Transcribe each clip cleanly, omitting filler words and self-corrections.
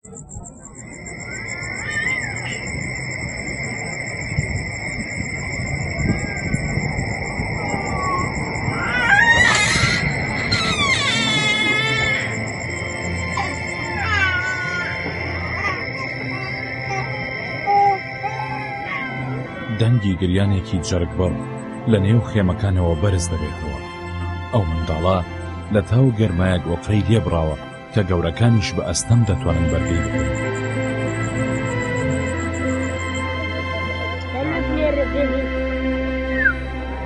دەنگی گریانێکی جەرگبڕ لە نێو خێمەکانەوە بەرز دەبێتەوە. ئەو منداڵە لە تاو گەرمایەک ئۆقرەی لێبڕاوە کە گەورەکانیش بە ئەستەم دەتوانن بەرگەی بگرن.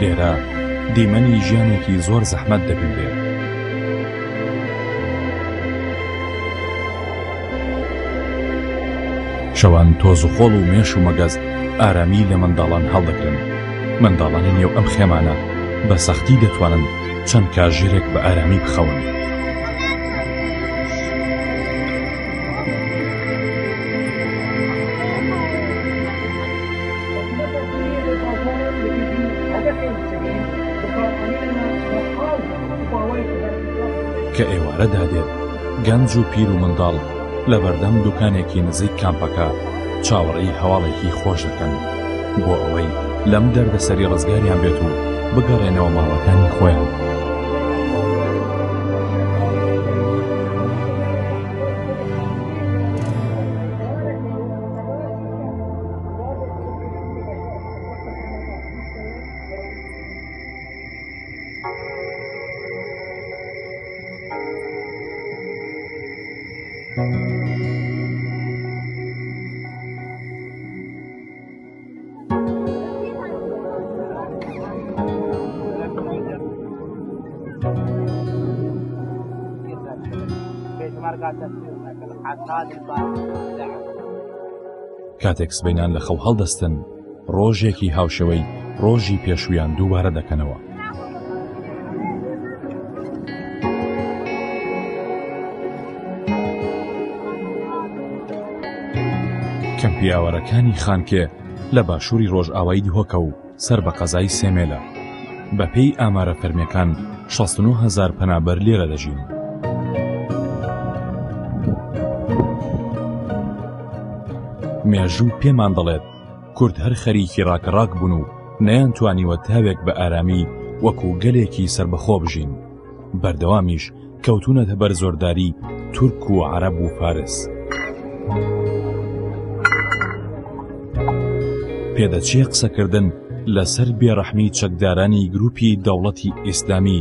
لێرە دیمەنی ژیانێکی زۆر زەحمەت دەبینرێت. شەوان تۆز و خۆڵ و مێش و مەگەز ئارامی لە منداڵان هەڵدەگرن. منداڵانی نێو ئەم خێمانە بە سەختی دەتوانن چەند کاژێرێک بە ئارامی بخەون. کە ئێوارە دادێت گەنج و پیر و منداڵ لە بەردەم دوکانێکی نزیک کامپەکە چاوەڕێی هەواڵێکی خۆش دەکەن بۆ ئەوەی لەم دەردەسەری ڕزگاریان بێت و بگەڕێنەوە ماڵەکانی خۆیان. کاتێک سبەینان لە خەو هەڵدەستن ڕۆژێکی هاوشێوەی ڕۆژی پێشوویان دووبارە دەکەنەوە. کەمپی ئاوارەکانی خانکێ لە باشووری ڕۆژئاوای دهۆکە و سەر بە قەزای سێمێلە. بەپێی ئامارە فەرمیەکان 69 هەزار پەنابەر لێرە دەژین. مێژوو پێمان دەڵێت کورد هەر خەریکی ڕاکەڕاک بوون و نەیانتوانیوە تاوێک بە ئارامی وەکو گەلێکی سەربەخۆ بژین. بەردەوامیش کەوتونەتە بەر زۆرداری تورک و عەرەب و فارس. پێدەچێ قسەکردن لەسەر بێڕەحمی چەکدارانی گروپی دەوڵەتی ئیسلامی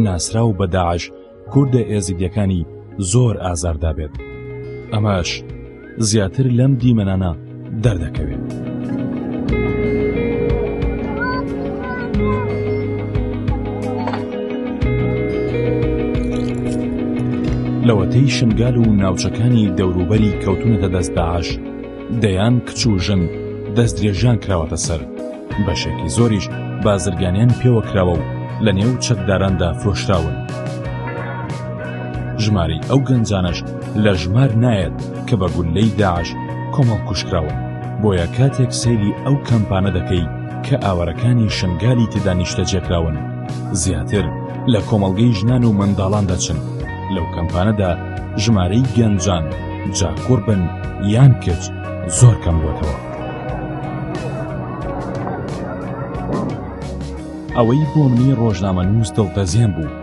ناسراو بە داعش کوردە ئێزیدیەکانی زۆر ئازار دابێت. ئەمەش زیاتر لەم دیمەنانە دەردەکەوێت. لەوەتەی شنگال و ناوچەکانی دەوروبەری کەوتونەتە دەست داعش دەیان کچ و ژن دەست درێژیان کراوەتە سەر بەشێکی زۆریش بازرگانیان پێوە کراوە و لە نێو چەکداراندا فرۆشراون. ژمارەی ئەو گەنجانەش لە ژمار نایەت کە بە گوللەی داعش کۆمەڵکوژکراون، بۆیە کاتێک سەیری ئەو کەمپانە دەکەی کە ئاوارەکانی شنگالی تێدا نیشتەجێکراون زیاتر لە کۆمەڵگەی ژنان و منداڵان دەچن، لەو کەمپانەدا ژمارەی گەنجان جا کوڕ بن یان کچ زۆر کەم بووەتەوە. ئەوەی بۆ منی ڕۆژنامەنووس دڵتەزێن بوو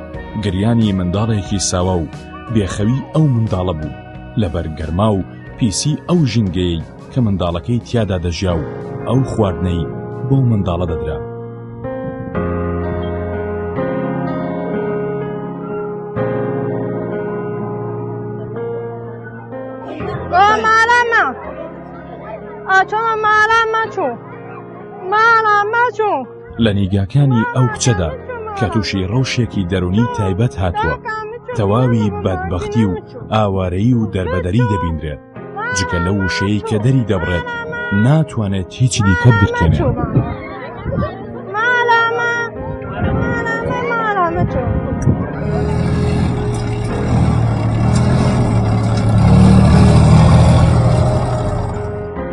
گریانی منداڵێکی ساوا و بێخەوی ئەو منداڵە بوو لەبەر گەرما و پیسی ئەو ژینگەیەی کە منداڵەکەی تیادا دەژیا و ئەو خواردنەی بەو منداڵە دەدرا. لە نیگاکانی ئەو کچەدا کە تووشی ڕەوشێکی دەروونی تایبەت هاتووە، تەواوی بەدبەختی و ئاوارەیی و دەربەدەری دەبینرێت، جگە لەو وشەیەی کە دەری دەبڕێت ناتوانێت هیچی دیکە بدرکێنێت.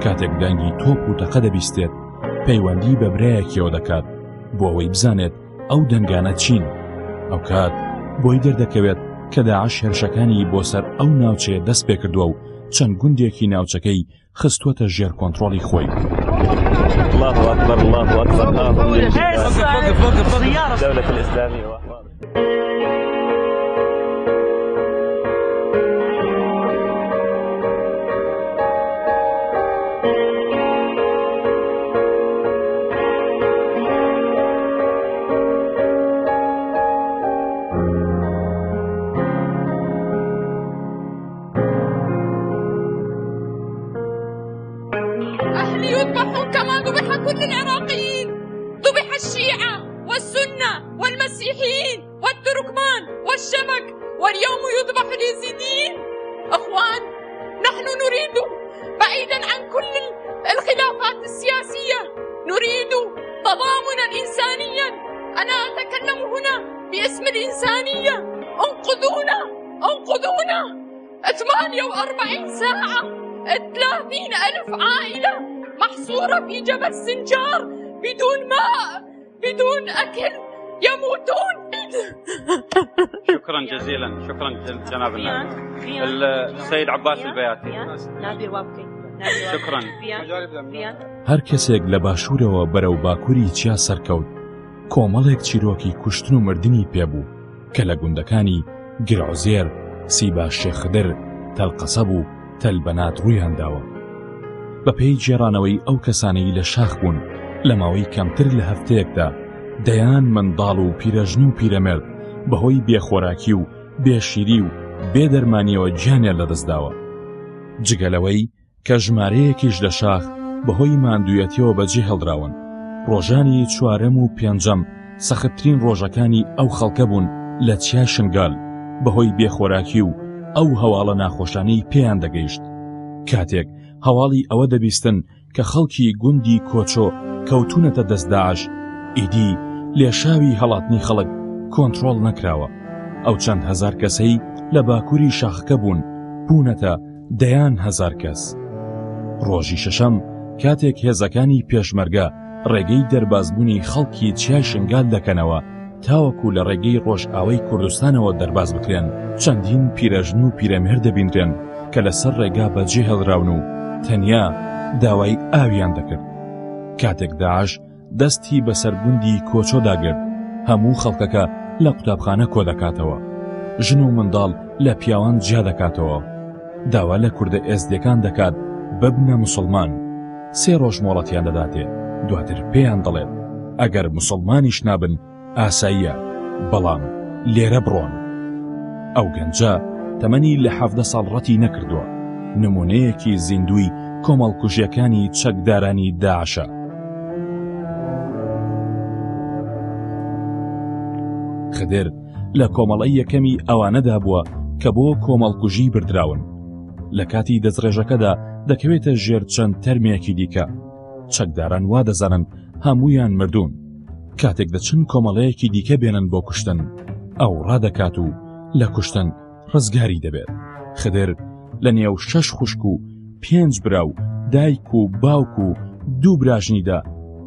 کاتێک دەنگی تۆپ و تەقە دەبیستێت پەیوەندی بە برایەکیەوە دەکات بۆ ئەوەی بزانێت ئەو دەنگانە چین ئەوکات بۆی دەردەکەوێت کە داعش هێرشەکانی بۆ سەر ئەو ناوچەیە دەست پێکردووە و چەند گوندێکی ناوچەکەی خستووەتە ژێر کۆنترۆڵی خۆی. الله أكبر الله أكبر دولة الإسلامية أهلي يذبحون كما ذبح كل العراقيين ذبح الشيعة والسنة والمسيحيين والتركمان والشبك واليوم يذبح اليزيديين أخوان نحن نريد بعيدا عن كل الخلافات السياسية نريد تضامنا إنسانيا أنا أتكلم هنا باسم الإنسانية انقذونا انقذونا 48 ساعة 30 ألف عائلة محصورة في جبل سنجار بدون ماء بدون أكل يموتون شكرا جزيلا شكرا جناب النائب السيد عباس البياتي شكرا هەر کەسێک لە باشوورەوە بەرەو باکووری چیا سەرکەوت کۆمەڵێک چیرۆکی کوشتن و مردنی پێبوو کە لە گوندەکانی گرعوزێر، سیبا شێخ خدر، تەل قەسەب و تەل بەنات ڕوویان داوە. بەپێی گێڕانەوەی ئەو کەسانەی لە شاخ بوون، لە ماوەی کەمتر لە هەفتەیەکدا دەیان منداڵ و پیرەژن و پیرەمێرد بەهۆی بێخۆراکی و بێشیری و بێ دەرمانیەوە گیانیان لەدەستداوە. جگە لەوەی کە ژمارەیەکیش لە شاخ بەهۆی ماندوویەتیەوە بەجێهێڵدراون، ڕۆژانی چوارەم و پێنجەم سەختترین ڕۆژەکانی ئەو خەڵکە بوون لە چیای شنگال بەهۆی بێخۆراکی و ئەو هەواڵە ناخۆشانەی پێیان دەگەیشت کاتێک هەواڵی ئەوە دەبیستن کە خەڵکی گوندی کۆچۆ کەوتونەتە دەست داعش ئیدی لێشاوی هەڵاتنی خەڵک کۆنترۆڵ نەکراوە ئەو چەند هەزار کەسەی لە باکووری شاخەکە بوون بوونەتە دەیان هەزار کەس. ڕۆژی شەشەم کاتێک هێزەکانی پێشمەرگە ڕێگەی دەربازبوونی خەڵکی چیای شنگال دەکەنەوە تاوەکو لە ڕێگەی ڕۆژئاوای کوردستانەوە دەرباز بکرێن، چەندین پیرەژن و پیرەمێرد دەبینرێن کە لەسەر ڕێگا بەجێهێڵراون و تەنیا داوای ئاویان دەکرد. کاتێک داعش دەستی بەسەر گوندی کۆچۆدا گرت، هەموو خەڵکەکە لە قوتابخانە کۆدەکاتەوە. ژن و منداڵ لە پیاوان جیا دەکاتەوە. داوا لە کوردە ئێزدیەکان دەکات ببنە موسڵمان. سێ ڕۆژ مۆڵەتیان دەداتێ، دواتر پێیان دەڵێت ئەگەر موسڵمانیش نابن ئاساییە بەڵام لێرە بڕۆن. ئەو گەنجە تەمەنی لە 17 ساڵ ڕەتی نەکردووە، نمونەیەکی زیندووی کۆمەڵکوژیەکانی چەکدارانی داعشە. خدر لە کۆمەڵەی یەکەمی ئەوانەدا بووە کە بۆ کۆمەڵکوژی بردراون. لە کاتی دەستڕێژەکەدا دەکەوێتە ژێر چەند تەرمێکی دیکە. چەکداران وا دەزانن هەموویان مردوون. کاتێک دەچن کۆمەڵەیەکی دیکە بێنن بۆ کوشتن، ئەو ڕادەکات و لە کوشتن ڕزگاری دەبێت. خدر لە نێو شەش خوشک و پێنج برا و دایک و باوک و دوو براژنیدا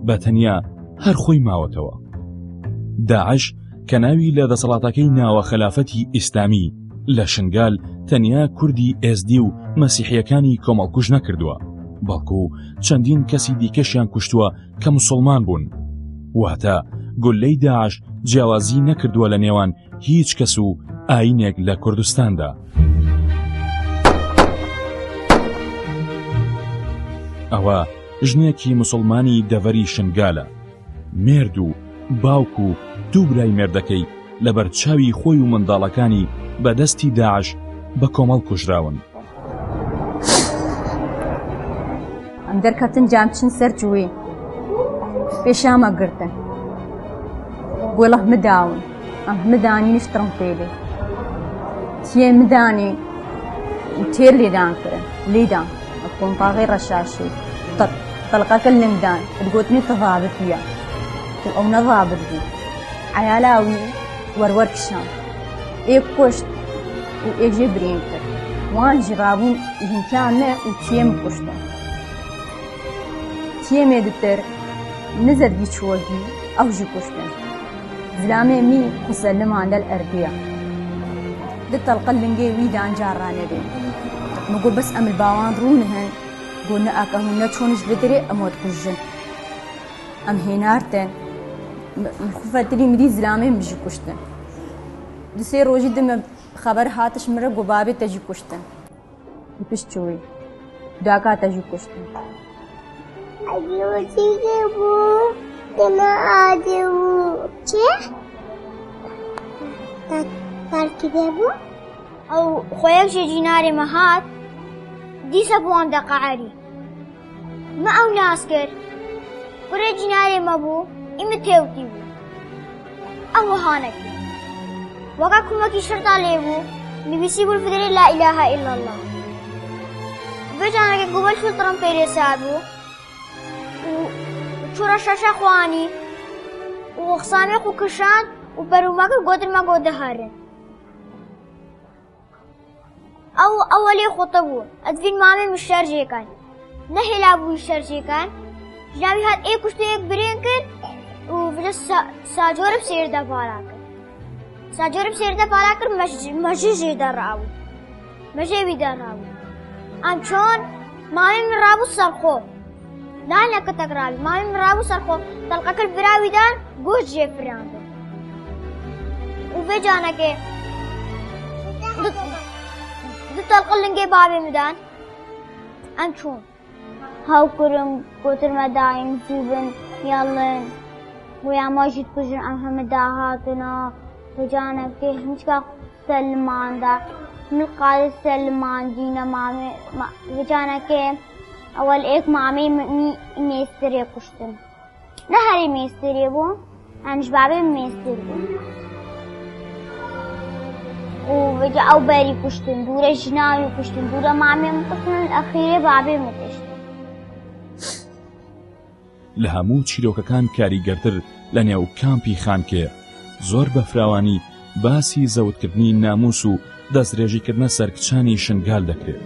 بە تەنیا هەر خۆی ماوەتەوە. داعش کە ناوی لە دەسەڵاتەکەی ناوە خەلافەتی ئیسلامی لە شنگال تەنیا کوردی ئێزدی و مەسیحیەکانی کۆمەڵکوژ نەکردووە، بەڵکو چەندین کەسی دیکەشیان کوشتووە کە مسوڵمان بوون. واتە گوللەی داعش جیاوازی نەکردووە لە نێوان هیچ کەس و ئاینێک لە کوردستاندا. ئەوە ژنێکی مسوڵمانی دەڤەری شنگالە، مێرد و باوک و دوو برای مێردەکەی لەبەر چاوی خۆی و منداڵەکانی بە دەستی داعش بە کۆمەڵ کوژراون. ئەم دەرکەتن جام چن سەر جوی پێشامە گرتن گوڵە مداون ئەم مدانی نیشترم پێلێ تیێ مدانی تێر لێدان کرن لێدان قۆنتاغی ڕەشاشی تەلقەکە لنگدان گوتنی تەضابتیە ئەو نەضابت بوو عیالاوی وەروەر کشان ئێک کوشت و ئێک ژێ برین کرد وان ژی ڕابوون ژنکیان نە و تێم کوشتن تێمێ دتر نزەرگی چوەگی ئەو ژی کوشتن زلامێ می خوسەلمان دەل ئەردیە دتەڵقە لنگێ وی دان جاڕانێ بێ. من گۆ بەس ئەم باوان ڕوونهن گۆ نە ئاکە هون نە چۆنش بدرێ ئەم وەت کوژن ئەم هێنارتن خوفەتری مری زلامێ مژی کوشتن دوسێ ڕۆژی دمە خەبەر هاتش مرە گۆ بابێ تەژی کوشتن پشت چووی داکا تەژی کوشتن. ئەو خۆیەک ژێ جینارێ مە هات دیسە بووان دەقەعەری مە ئەو ناس کرد کوڕێ جینارێ مە بوو ئیمە تێوتی بوو ئەو وەها نەکرد وەکا کومەکی شرتا لێ بوو نویسی بوو فدرێ لا إله إلا الله بجانەکە گوبەل شو ترمپێرێ سار بوو و چوڕە شەشە خوانی و خسامێ خو کشاند و بەرومەکە گۆتن مە گۆ دەهارن ئەو ئەوەلێ خۆتە بوو ئەدڤین مامێ مشەر ژێکان نەهێلا بووی شەرجێکان ژناوی هات ئێ کوشتەیەک برێن کرد و ڤلە ساجۆرم سێردە پارا کرد ساجۆرم سێردە پارا کرد مەژی ژێ دەڕاوو مەژێوی دەڕاوو ئەم چۆن مامی من ڕابوو سەرخۆ دانەکە تەکراوی مامی من ڕابوو سەرخۆ تەڵقە کرد براوی دان گۆشت ژێ فراندن و vê canekê du telqe lingê bavê min dan em çûn هاوکرم گوتن me dayîn zû bin yalin ویا ما jî dikujin em heme dahatina vê canekê hiçka Selman da min qadê Selman dîne mamê vê canekê ewel êk mamê mêstirê kuştin ne herî mêstirê bû yani ji babê min mêstir bû و vêca ew berî kuştin dûre jina wî kuştin dûre mamê min kuştin ئەخیرê babê min kuştin. لە هەموو چیرۆکەکان کاریگەرتر لە نێو کامپی خانکێ زۆر بە فراوانی باسی زەوتکردنی ناموس و دەستدرێژیکردنە سەر کچانی شنگال دەکرێت.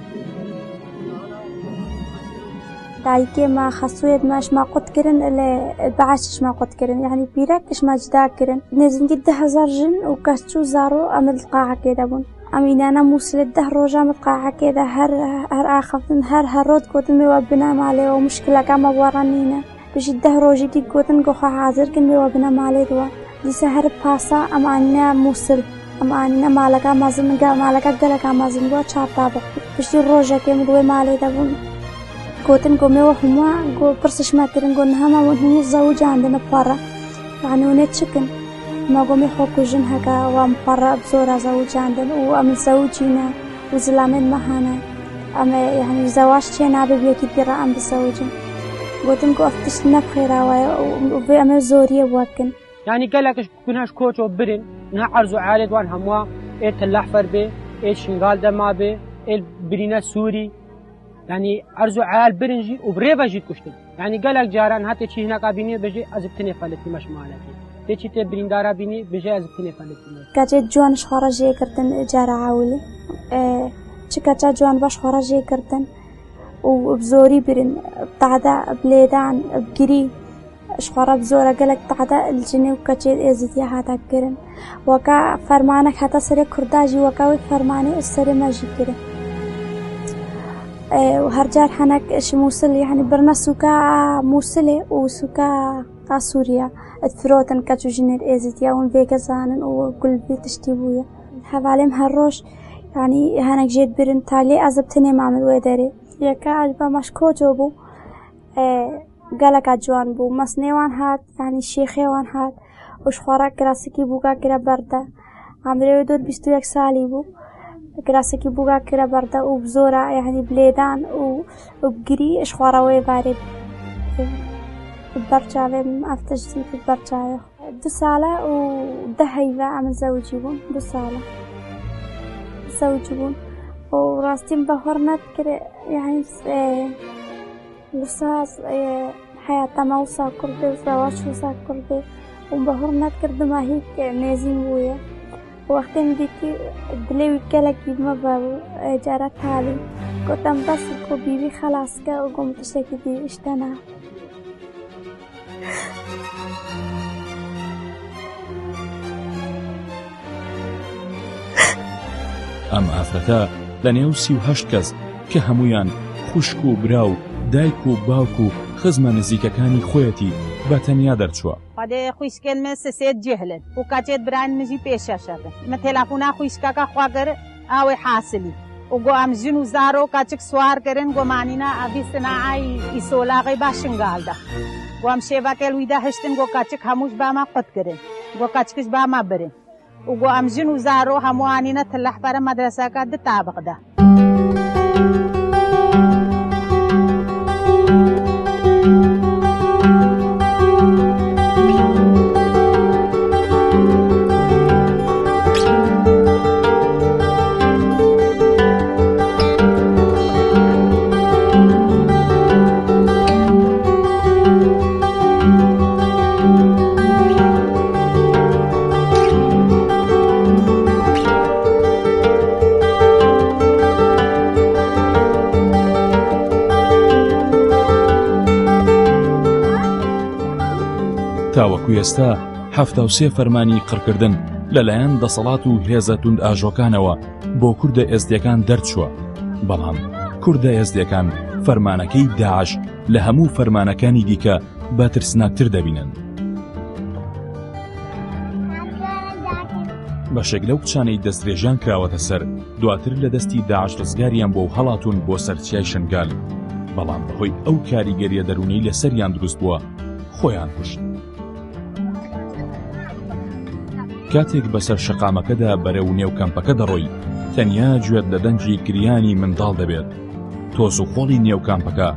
دایکێ ما خەسوێت ماش ما قوت کرن لە بەعسش ما قوت کرن یعنی پیرەکش ما جدا کرن نێزنگی 10000 ژن و کەچ و زارۆ ئەمە قاعەکێ دەبوون ئەم ئینانە مووسلە ده ڕۆژە مت قاعەکێدا هەر هەر ئاخفتن هەر هەرۆت گوتن مێوە بنا مالێەوە مشکلەکە مەوەڕە نینە پشی ده ڕۆژی دی گوتن گۆخە حاضر کن مێوە بنا مالێ دووە دیسە هەر پاسا ئەم ئانینە مووسل ئەم ئانینە مالەکە مەزن گا مالەکە گەلەکە مەزن بووە چاپ تابق پشتی ڕۆژەکێ مدوێ مالێ دەبوون گوتن گۆ مێوە هەمووە گۆ پرسشمە کردن گۆ نهەما ون هەموو زەوجاندنە پەڕە یعنی ونێ چکن ما گۆ مێ خۆ کوژن هەکا وام پەڕە زۆرا زەوجاندن و ئەم زەوجینە و زلامێن مەهانە ئەمە یعنی زەواش چێ نابێ یەکی دیڕە ئەم بزەوجن گوتم گۆ ئەف تشت نەبخێراوایە و بێ ئەمە زۆریە وەکن یعنی گەلەکش گوناش کۆچۆ برن نه عەرز و عالێت وان هەمووە ئێ تەلەحفەر بێ ئێ شنگال دەما بێ ئێ برینە سووری یعنی عەرز و عیال برنجی و برێ ژیت کوشتن یعنی گەلەک جاران هاتێ چی هناکا بینێ بژێ ئەز بتنێ فەلەتی مەشمالەکی تێ چی تێ بریندارا بینی بژێ ئەز بتنێ فەلەتی کەچێ جوانش خۆڕە ژێکردن جارە عاولی چ کەچا جوان باش خۆڕە ژێکردن و بزۆری برن بتعدا بلێدان بگری شخۆڕە بزۆرە گەلک تعدا الجنێ و کەچێ ئێزیدیا هاتا کرن وەکا فەرمانەک هاتە سەرێ کورداژی وەکاوی فەرمانەی سەرێ مەژی کرن هەرجار هەنەک مووسل یعنی برنە سوکا مووسلێ و سوکا سووریا فرۆتن کەچ و ژنێت ئێزیدیا ون بێگەزانن و گولبی تشتی بووە هەواڵێم هەر ڕۆژ یعنی هەنێک ژێت برن تا لێ ئەزب تنێ مامل وێ دەرێ یەکە بە مەشکۆ جۆ بوو گەلەکە جوان بوو مەسنێوان هات یعنی شێخێوان هات وشخوارە کراسێکی بووگا کرا بەردە عمرێ دور 21 ساڵی بوو کراسێکی بووگا کرا بەردە و زۆرە یعنی بلێدان و بگری شخوارەوەی بارێ بەرچاوێ ئەفتەش دیت بەرچاوێ دو ساڵە و دە هەیڤە ئەمە زەوجی بوون دو ساڵە زەوجی بوون و ڕاستیم بە هۆڕ نەتکرێ یعنی وساز حیاتەمە وسا کوردێ و زەواج وسا کوردێ و بە هۆڕ نەتکردما هیچ نێزیم بووە وەختێم دیتی دلێوی گەلەکی مەبە جارە تالی گوتم بەس گۆ بیوی خەلاسکە و گۆم تشتێکی دی ئیشتەنا ئەم ئافرەتە لە نێو 38 کەس کە هەموویان خوشک و برا و دایک و باوک و خزمە نزیکەکانی خۆیەتی بە تەنیا دەرچووە. خودێ خویشکێن من سسێت جێهلن و کەچێت براین مژی پێ شەشەکن من تێلافونا خویشکەکە خوا کر ئاوێ حاسلی و گۆ ئەم ژن و زارۆ کەچک سوار کرن گۆ مانینا ئەڤی سناعای ئیسۆلاغی با شنگالدا گۆ ئەم شێڤەکێل ویدا هشتن گۆ کەچک هەمووش باما قوت کرن گۆ کەچکش باما برن و گۆ ئەم ژن و زارۆ هەمووانینە تلەحفەرە مەدرەسەکە د تابقدا. تاوەکو ئێستا 73 فەرمانی قڕکردن لەلایەن دەسەڵات و هێزە توند ئاژۆکانەوە بۆ کوردە ئێزدیەکان دەرچووە بەڵام کوردە ئێزدیەکان فەرمانەکەی داعش لە هەموو فەرمانەکانی دیکە بە ترسناکتر دەبینن. بەشێک لەو کچانەی دەستدرێژیان کراوەتە سەر دواتر لە دەستی داعش ڕزگاریان بۆ و هەڵاتوون بۆ سەر چیای شنگال بەڵام بەهۆی ئەو کاریگەریە دەروونەی لەسەریان دروست بووە خۆیان کوشت. کاتێک بەسەر شەقامەکەدا بەرەو نێو کەمپەکە دەڕۆی تەنیا گوێت لە دەنگی گریانی منداڵ دەبێت تۆز و خۆڵی نێو کامپەکە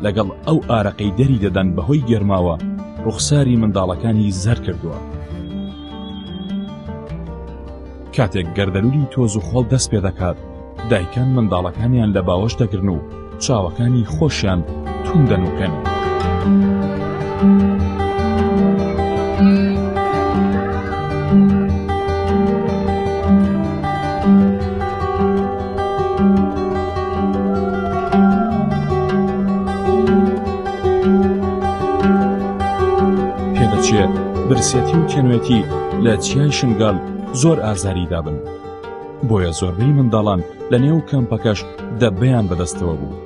لەگەڵ ئەو ئارەقەی دەری دەدەن بەهۆی گەرماوە ڕوخساری منداڵەکانی زەر کردووە. کاتێک گەردەلولی تۆز و خۆڵ دەست پێ دەکات دایکان منداڵەکانیان لە باوەش دەگرن و چاوەکانی خۆشیان توند دەنووقێنن. پێدەچێ برسێتی و تێنوێتی لە چیای شنگال زۆر ئازاری دابن. بۆیە زۆربەی منداڵان لە نێو کەمپەکەش دەبەیان بەدەستەوە بوو.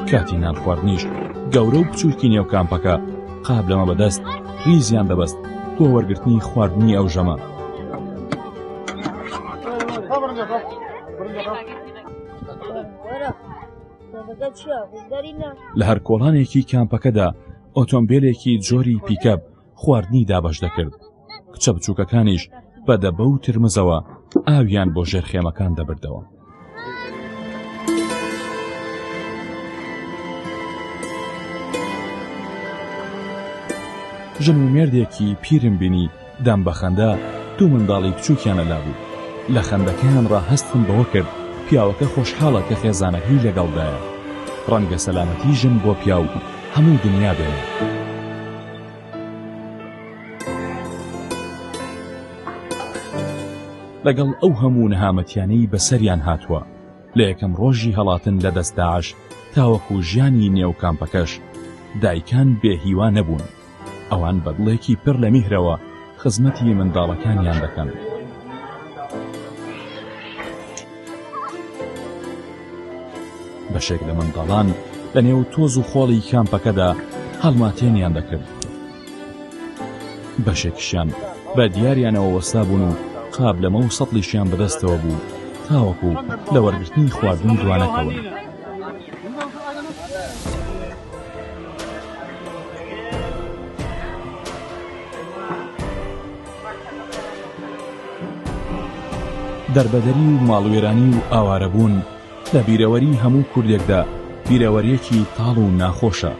کاتی نان خواردنیش گەورە و بچووکی نێو کامپەکە قابلەمە بەدەست ریزیان دەبەست بۆ وەرگرتنی خواردنی ئەو ژەمە. لە هەر کۆڵانێکی کامپەکەدا ئۆتۆمبیلێکی جۆری پیکەپ خواردنی دابەش دەکرد کچە بچووکەکانیش بە دەبە و ترمزەوە ئاویان بۆ ژێر خێمەکان دەبردەوە. ژن و مێردێکی پیرم بینی دام بە خەندە دوو منداڵی بچووکیان لەلا بوو لە خەندەکەیان ڕا هەستم بەوە کرد پیاوەکە خۆشحاڵە کە خێزانەکەی لەگەڵدایە ڕەنگە سەلامەتی ژن بۆ پیاو هەموو دنیا بێنێ. لەگەڵ ئەو هەموو نەهامەتیانەی بەسەریان هاتووە لە یەکەم ڕۆژی هەڵاتن لە دەست داعش تاوەکو ژیانی نێو کامپەکەش دایکان بێ هیوا نەبوون ئەوان بە دڵێکی پڕ لە میهرەوە خزمەتی منداڵەکانیان دەکەن. بەشێک لە منداڵان لە نێو تۆز و خۆڵی کامپەکەدا هەڵماتێنیان دەکرد. بەشێکیشیان بە دیاریانەوە وەستا بوون و قابلەمە و سەتڵیشیان بەدەستەوە بوو تاوەکو لە وەرگرتنی خواردن دوانەکەون. دەربەدەری و ماڵوێرانی و ئاوارەبوون لە بیرەوەری هەموو کوردێکدا بیرەوەریەکی تاڵ و ناخۆشە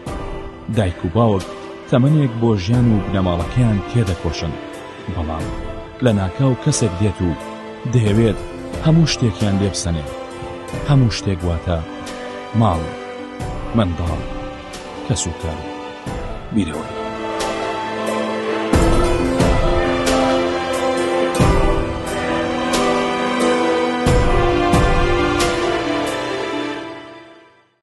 دایک و باوک تەمەنێک بۆ ژیان و بنەماڵەکەیان تێدەکۆشن بەڵام لە ناکاو کەسێک دێت و دەیەوێت هەموو شتێکیان لێ بسەنێ هەموو شتێک واتە ماڵ منداڵ کەس و کار بیرەوەری.